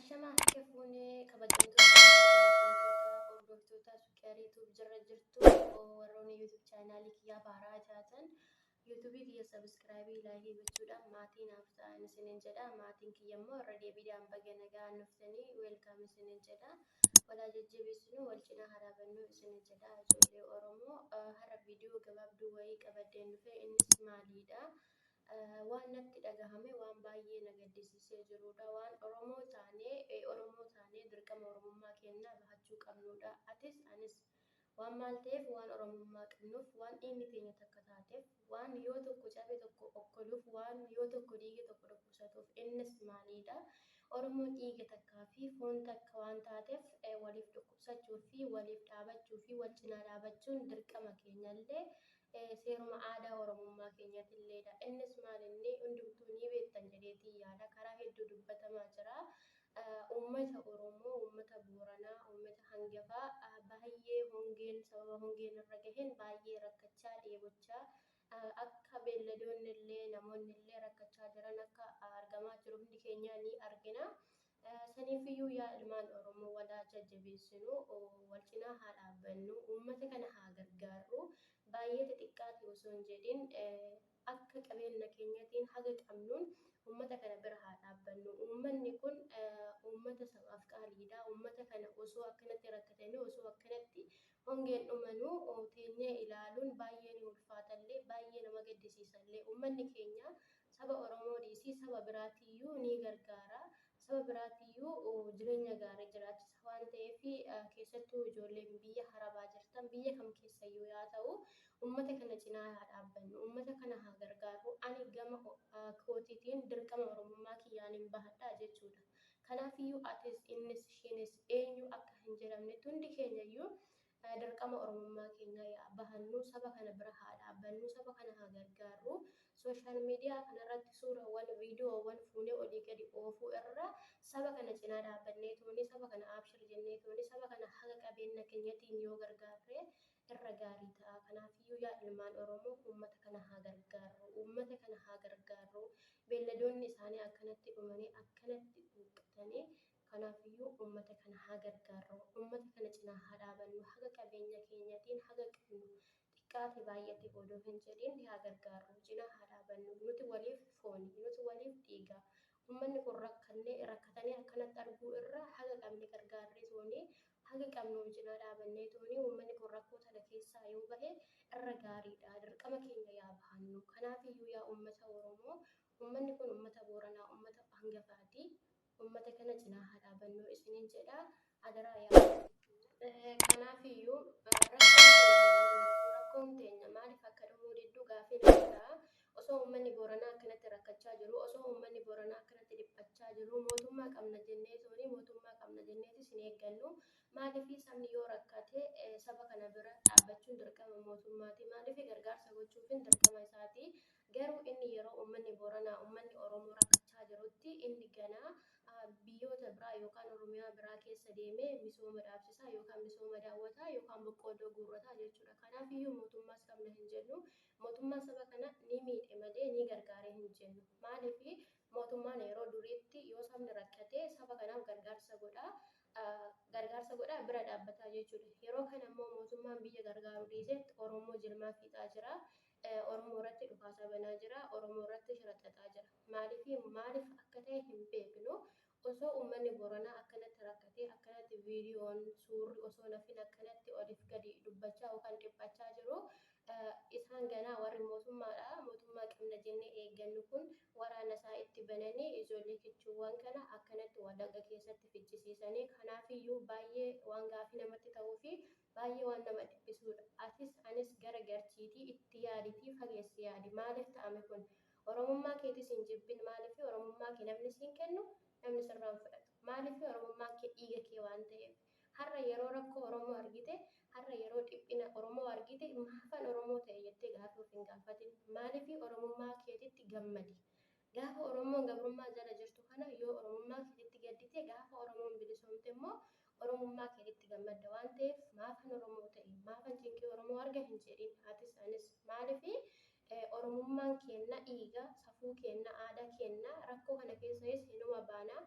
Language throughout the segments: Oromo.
Ashamaa harka fuunee kabajamtoota jaallatamtoota hordoftoota Suqeerii Tube jirra jirtu warroonni YouTube chaanaalii kiyyaaf haaraa taatan YouTube kiyya sabiskiraayibii laayikii gochuudhaan maatii naaf ta'an isiniin jedha. Maatiin kiyya immoo irra deebiidhaan baga nagaan dhuftanii weelkaam isiniin jedha. Walaa jajjabeessinu wal cinaa haa dhaabannu isiniin jedha. Ijoollee Oromoo har'a viidiyoo gabaabduu wayii qabadheen dhufe innis maaliidha? Waan natti dhagahame waan baay'ee na gaddisiisee jiruudha. Waan Oromoo taanee Oromoo taanee dirqama Oromummaa keenyaa bahachuu qabnuudha. Atis anis waan maal ta'eef waan Oromummaa qabnuuf waan dhiigni teenya takka taateef waan yoo tokko cabe tokko okkoluuf waan yoo tokko dhiige tokko dhukkubsatuuf innis maaliidha? Oromoon dhiiga takkaa fi foon takka waan taateef waliif dhukkubsachuu fi waliif dhaabachuu fi wal cinaa dhaabachuun dirqama keenyallee seeruma aadaa Oromummaa keenyatilleedha. Innis maal inni hundumtuu ni beektan jedheetii yaada. Karaa hedduu dubbatamaa jira. Uummata Oromoo, uummata Booranaa, uummata hangafaa baay'ee hongeen sababa hongeen irra gaheen baay'ee rakkachaa dheebochaa akka beelladoonni illee namoonni illee rakkachaa jiran akka argamaa jiru hundi keenya ni argina. Saniifiyyuu yaa ilmaan Oromoo walaa jajjabeessinu, wal cinaa haa dhaabbannu, uummata kana haa gargaarru. Baay'ee xixiqqaati osoo hin jedhin akka qabeenya keenyatiin haga qabnuun uummata kana bira haa dhaabbannu. Uummanni kun uummata sabaaf qaaliidha. Uummata kana osoo akkanatti rakkatanii osoo akkanatti hongeen dhumanuu teenyee ilaaluun baay'ee ni ulfaatallee baay'ee nama gaddisiisallee. Uummanni keenya saba Oromoo dhiisii saba biraatiyyuu ni gargaara. Saba biraatiyyuu jireenya gaarii jiraachisa waan ta'eef keessattuu ijoolleen biyya harabaa jirtan biyya kam keessayyuu yaa ta'u uummata kana cinaa haa dhaabbannu, uummata kana haa gargaarru. Ani gama kootiitiin dirqama Oromummaa kiyyaan hin bahadhaa jechuudha. Kanaafiyyuu atis innis ishiinis eenyu akka hin jedhamnetti hundi keenyayyuu dirqama Oromummaa keenyaa yaa bahannu, saba kana bira haa dhaabbannu, saba kana haa gargaarru. Sooshaal miidiyaa kanarratti suuraawwan, viidiyoowwan fuunee olii gadi oofuu irra saba kana cinaa dhaabbannee tooni saba kana abshir jennee tooni saba kana haga qabeenya keenyatiin yoo gargaarre irra gaarii ta'a. Kanaafiyyuu yaa ilmaan Oromoo uummata kana haa gargaarru, uummata kana haa gargaarru. Beelladoonni isaanii akkanatti dhumanii akkanatti huqqatanii kanaafiyyuu uummata kana haa gargaarru, uummata kana cinaa haa dhaabannu. Haga qabeenya keenyatiin haga qabnu xiqqaate baay'ate odoo hin jedhin haa gargaarru, cinaa haa dhaabannu. Nuti waliif fooni, nuti waliif dhiiga. Uummanni kun rakkannee rakkatanii akkanatti arguu irra haga qabne gargaarree tooni haga qabnu cinaa dhaabannee tooni uummanni kun rakkoo tana keessaa yoo bahe irra gaariidha. Dirqama keenya yaa bahannu. Kanaafiyyuu yaa uummata Oromoo uummanni kun uummata Booranaa, uummata hangafaati. Uummata kana cinaa haa dhaabannu isiniin jedha. Adaraa yaa. Kanaafiyyuu rakkoon teenya maaliif akka dhumuu diddu gaafii nama ta'a. Osoo uummanni Booranaa akkanatti rakkachaa jiru, osoo uummanni Booranaa akkanatti dhiphachaa jiru, mootummaa qabna jennee tooni mootummaa qabna jenneetis hin eeggannu. Maaliif sabni yoo rakkate saba kana bira dhaabbachuun dirqama mootummaati. Maaliif gargaarsa gochuufin dirqama isaati. Garuu inni yeroo uummanni Booranaa, uummanni Oromoo rakkachaa jirutti inni ganaa biyyoota biraa yookaan Oromiyaa biraa keessa deemee misooma dhaabsisaa yookaan misooma daawwataa yookaan boqqoolloo guurrataa jechuudha. Kanaafiyyuu mootummaas qabna hin jennu. Mootummaan saba kana ni miidhe malee ni gargaaree hin jennu. Maaliif mootummaan yeroo duriitti yoo sabni rakkate saba kanaaf gargaarsa godhaa. Gargaarsa godhaa bira dhaabbataa jechuudha. Yeroo kana immoo mootummaan biyya gargaaruu dhiisetti Oromoo jilmaa fixaa jira. Oromoo irratti dhukaasa banaa jira. Oromoo irratti shira xaxaa jira. Maaliif maaliif akka ta'e hin beeknu. Osoo uummanni Booranaa akkanatti rakkatee akkanatti viidiyoon suurri osoo nafin akkanatti oliif gadi dubbachaa yookaan dhiphachaa jiru isaan ganaa warri mootummaadha. Mootummaa qabna jennee eeggannu kun waraana isaa itti bananii ijoollee kichuuwwan kana akkanatti Wallagga keessatti ficcisiisanii kanaafiyyuu baay'ee waan gaafii namatti ta'uu fi baay'ee waan nama dhiphisuudha. Atis anis gara garchiitii itti yaaditii fageessi yaadi. Maaliif ta'ame kun? Oromummaa keetis hin jibbin. Maaliif Oromummaa kee namni siin kennu namni sirraan fudhatu. Maaliif Oromummaan kee dhiiga kee waan ta'eef. Har'a yeroo rakkoo Oromoo argite, har'a yeroo dhiphina Oromoo argite maafan Oromoo ta'e jettee gaafii of hin gaafatin. Maaliif Oromummaa keetitti gammadi. Gaafa Oromoon gabrummaa jala jirtu kana yoo Oromummaa keetitti gaddite gaafa Oromoon bilisoomte immoo Oromummaa keetitti gammadda waan ta'eef maafan Oromoo ta'e maafan cinqii Oromoo arga hin jedhin atis anis maaliif Oromummaan keenna dhiiga safuu keenna aadaa keenna rakkoo kana keessayis hinuma baana.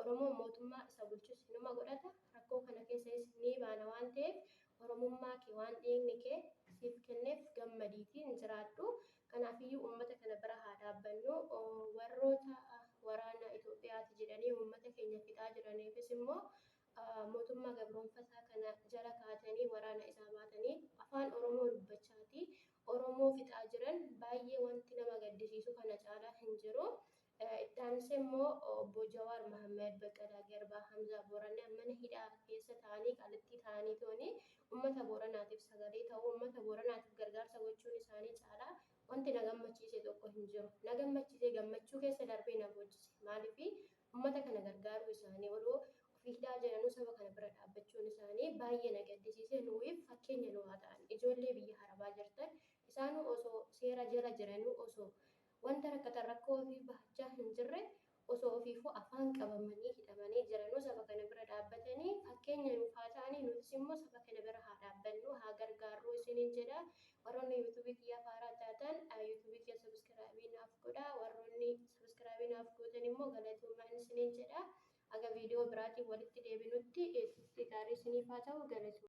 Oromoo Oromoon mootummaa isa bulchus inuma godhata. Rakkoo kana keessas ni baana waan ta'eef Oromummaa kee waan dhiigni kee siif kenneef gammadiitiin jiraadhu. Kanaafiyyuu uummata kana bira haa dhaabbannu. Warroota waraana Itoophiyaati jedhanii uummata keenya fixaa jiraniifis immoo mootummaa gabroonfataa kana jala kaatanii waraana isaa baatanii afaan Oromoo dubbachaati Oromoo fixaa jiran baay'ee wanti nama gaddisiisu kana caalaa hin jiru. Itti aansee immoo obbo Jawaar Mahammed, Baqqalaa Garbaa, Hamzaa Booranaa mana hidhaa keessa ta'anii qaalittii ta'anii tooni uummata Booranaatiif sagalee ta'uu, uummata Booranaatiif gargaarsa gochuun isaanii caalaa wanti na gammachiise tokko hin jiru. Na gammachiise, gammachuu keessa darbee na boochise. Maaliif uummata kana gargaaruu isaanii odoo ofii hidhaa jiranuu saba kana bira dhaabbachuun isaanii baay'ee na gaddisiise. Nuyiif fakkeenya nu haa ta'an. Ijoollee biyya harabaa jirtan isaanuu osoo seera jala jiranuu, osoo wanta rakkatan rakkoo ofii bahachaa hin jirre, osoo ofiifuu afaan qabamanii hidhamanii jiranuu saba kana bira dhaabbatanii fakkeenya nuuf haa ta'anii. Nutis immoo saba kana bira haa dhaabbannu, haa gargaarru isiniin jedha. Warroonni yuutuubii kiyyaaf haaraa taatan yuutuubii kiyya subscribe naaf godha. Warroonni subscribe naaf gootan immoo galatoomaa isiniin jedha. Aga viidiyoo biraatiin walitti deebinutti turtii gaarii isiniif haa ta'u, galatoomaa.